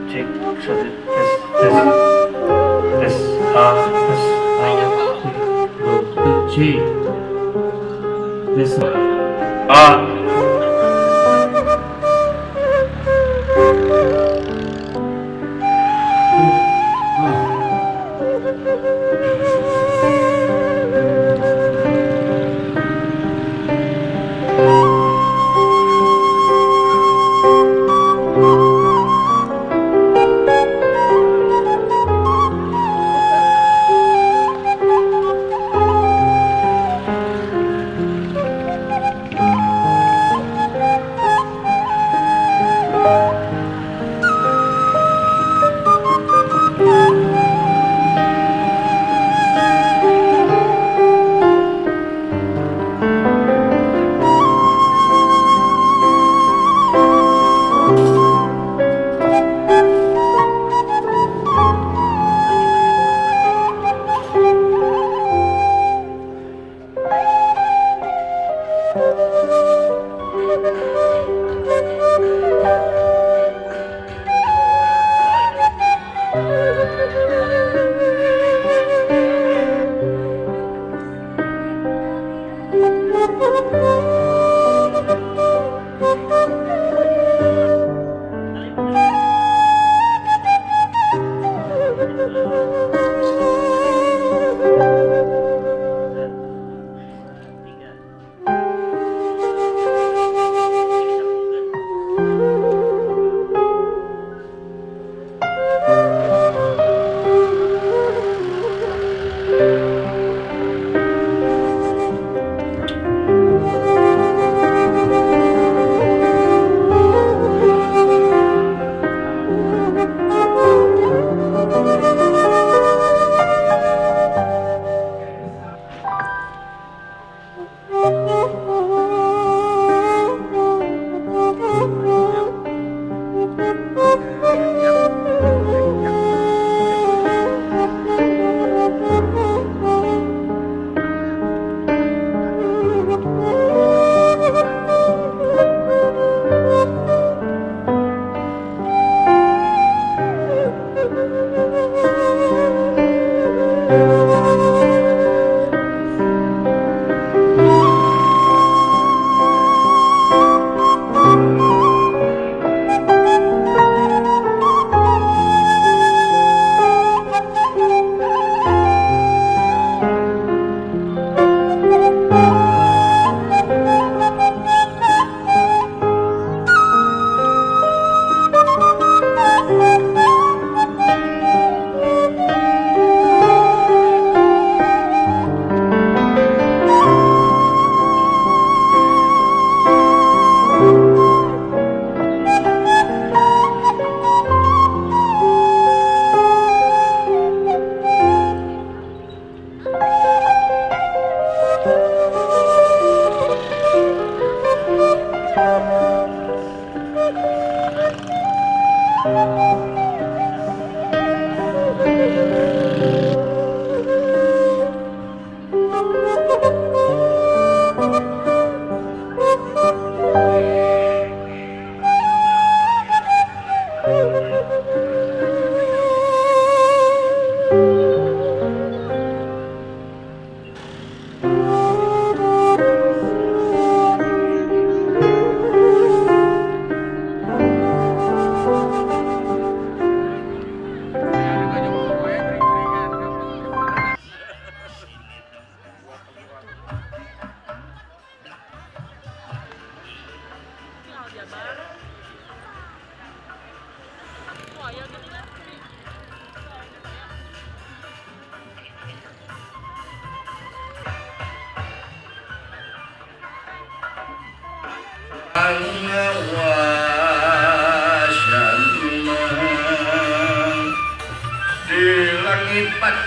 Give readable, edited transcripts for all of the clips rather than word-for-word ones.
Cek 1 tes tes A tes A B C tes A.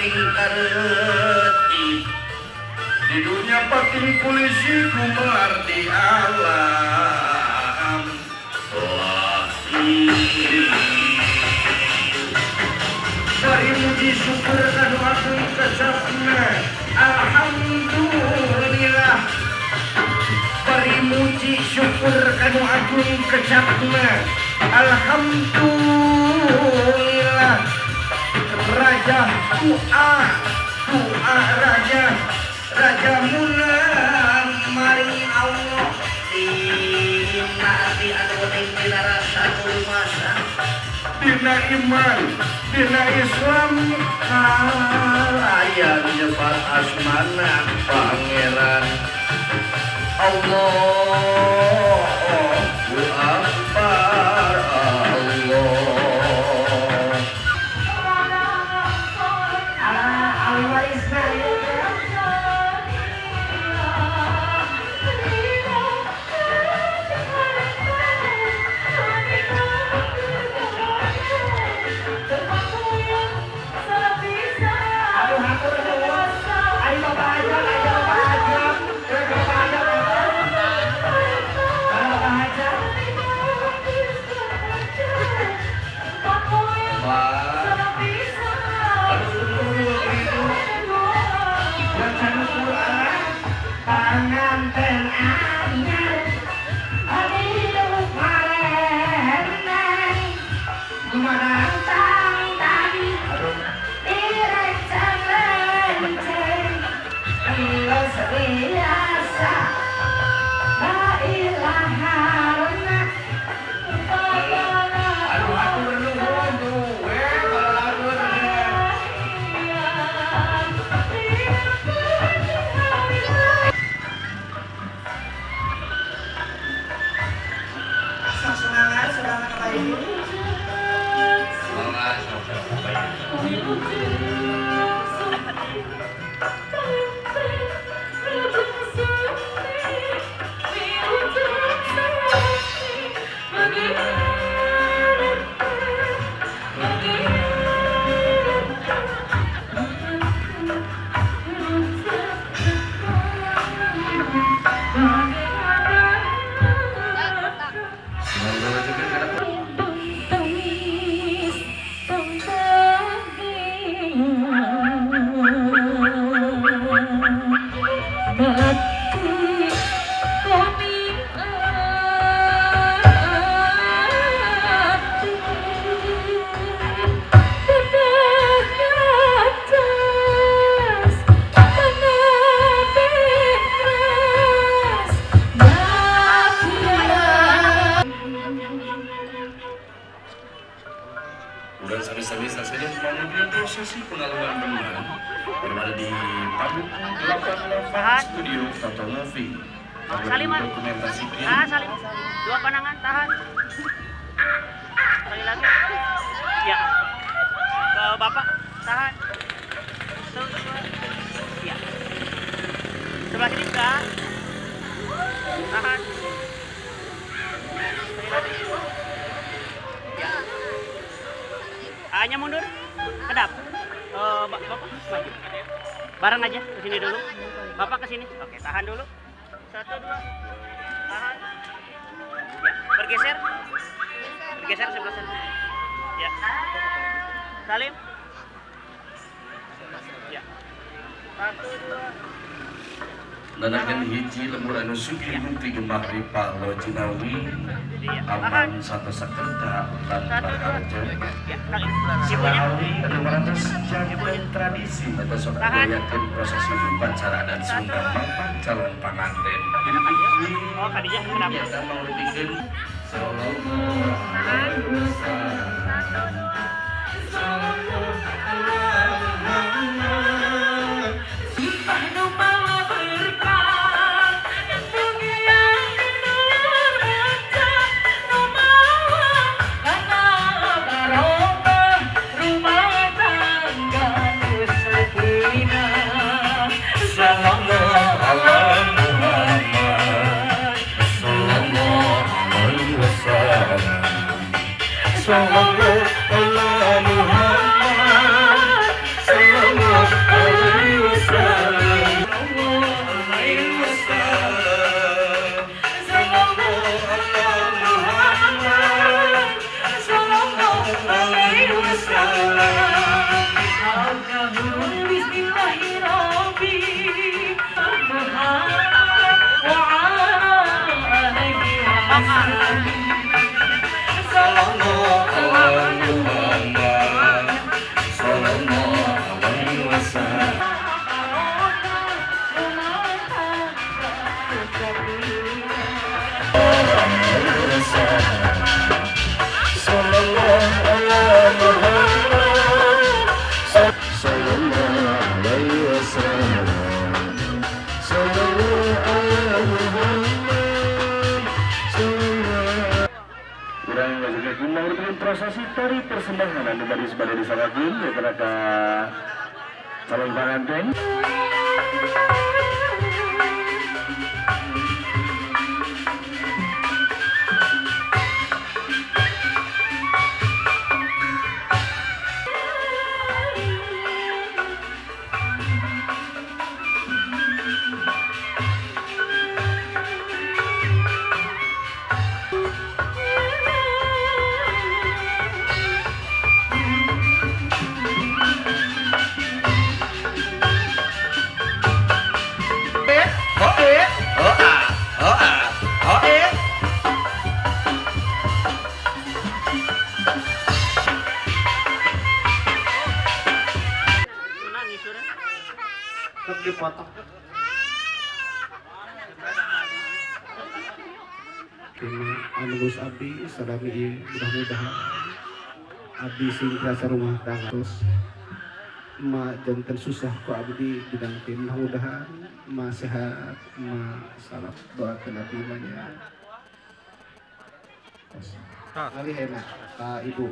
Pating kareutik di dunia, pating polisi gumelar di alam lahir. Bari muji syukur kanu agung kecapna alhamdulillah. Bari muji syukur kanu agung kecapna alhamdulillah. Raja doa doa, raja raja munang maring Allah. Dina ati anu penting, dina rasa rumasa. Dina iman, dina Islam, kalayan nyebat asmana Pangeran Allahu Akbar, Allah. Ala ahli warisna ieu teh. Aduh, hatur nuhun. Ari Bapak Hajat, aya Bapak Hajat. Eh, Bapak Hajat apa? Ada Bapak Hajat. Wah. Aduh, itu Bacaan Quran, panganten anyar, aduh marenang, menantang tadi, aduh direncang-renceng, geus biasa, la ilaha illallah. Aduh, hatur nuhun tuh we balalageun teh. Sok semangat, semangat apa ini? Semangat, sok. Semoga juga karena Udah sami-sami saja kemudian prosesi pengalungan benang berada di Paduku 88 Studio Foto Movie. Salim, Mas. Dokumentasikan. Ah, salim. Dua panangan, tahan. Sekali lagi. Ya. Ke Bapak, tahan. Satu, dua. Ya. Sebelah sini juga. Tahan. Sekali lagi. Ya. Hanya mundur. Kedap. Eh, Bapak maju. Bareng aja ke sini dulu. Bapak ke sini. Oke, tahan dulu. Satu, dua. Tahan. Ya, bergeser. Bergeser sebelah sana. Ya. Salim. Ya. Satu, dua. Nanakan hiji lembur anu sugih bukti gemah ripah loh jinawi Iya. Tahan. aman satu sakerta lan Satu, dua. raharja. Ya, kali. Ibunya. Selawi anu marantos janten tradisi atau sok Tahan. yakin prosesi upacara adat Sunda mangpak calon panganten. Oh, Khadijah kenapa? Biasa mangrupikeun sallallahu alaihi wasallam. Satu, dua. Sallallahu alaihi Muhammad. Nu mawa berkah dunia nu mawa kana barokah rumah tangga nu sakinah. Sallallahu alaihi Muhammad. Sallallahu alaihi wasallam. Sallallahu alaihi Muhammad. Sallallahu Tari persembahan anu bade bade disanggakeun ya ka calon panganten. Nangis sudah. Dipotong. Anu geus abdi sadami ieu, mudah-mudahan abdi sing tiasa rumah tangga terus ma janten susah ku abdi didangkeun, mudah-mudahan ma sehat, ma salam, doakeun abdi mah nya. Alih enak ka ibu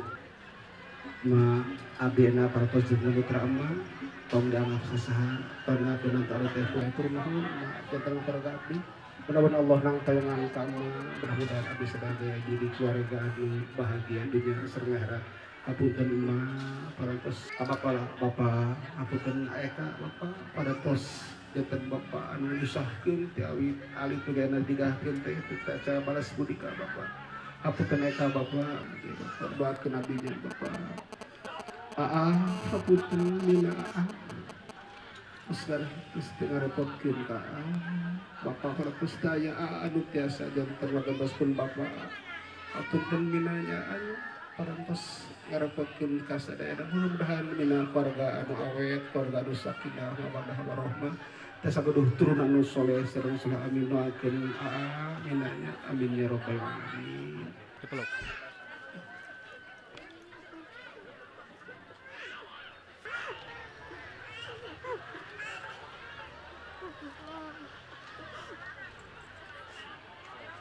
ma abdi enak parantos jeung putra emak, tong dianggap sasaha, tong dianggap nanti ada teh atur nuhun ma janten keluarga abdi. Mudah-mudahan Allah nang tayangan ka emak, mudah-mudahan abdi sebagai jadi keluarga anu bahagia dunia sareng akhirat. Hapunten emak parantos ka bapak lah, bapak hapunten eka bapak parantos janten bapak anu nyusahkeun ti awit alit nu digahkeun teh teu cara balas budi ka bapak. Hapunten eka bapak, gitu, doakeun abdi nya bapak. Aa hapunten mina aa. Terus terus teu ngarepotkeun ka aa. Bapak parantos daya aa anu tiasa janten ngagabaskeun bapak. Hapunten mina nya aya parantos ngarepotkeun ka sadayana. Mudah-mudahan mina keluarga anu awet, keluarga anu sakinah mawaddah warahmah. Tiasa gaduh turunan anu soleh sareng soleh, amin. Doakeun aa mina nya, amin ya rabbal alamin. Dipeluk.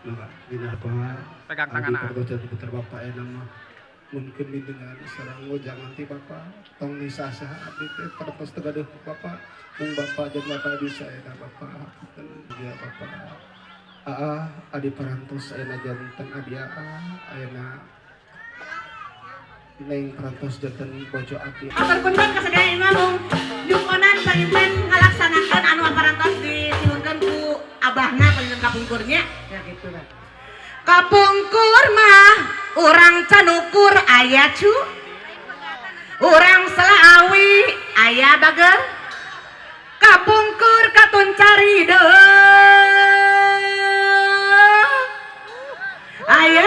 Maka mina apa Pegang tangan, abdi ah. parantos janten putra bapak ya nama mungkin dengan sareng jangan ti bapak tong nisasah abdi teh parantos teu gaduh bapak mung bapak jeung bapak bisa ya bapak, hapunten dia bapak. Aa adi parantos ayeuna janten abi aa, ayeuna neng parantos janten bojo abdi. Atur punten kasadaya imam nyukonan panginten ngalaksanakeun anu parantos disiunkeun ku abahna panginten kapungkurnya. Ya gitu lah. Kapungkur mah urang canukur aya cu. Urang Selaawi aya bager. Kapungkur katun cari deui. Aya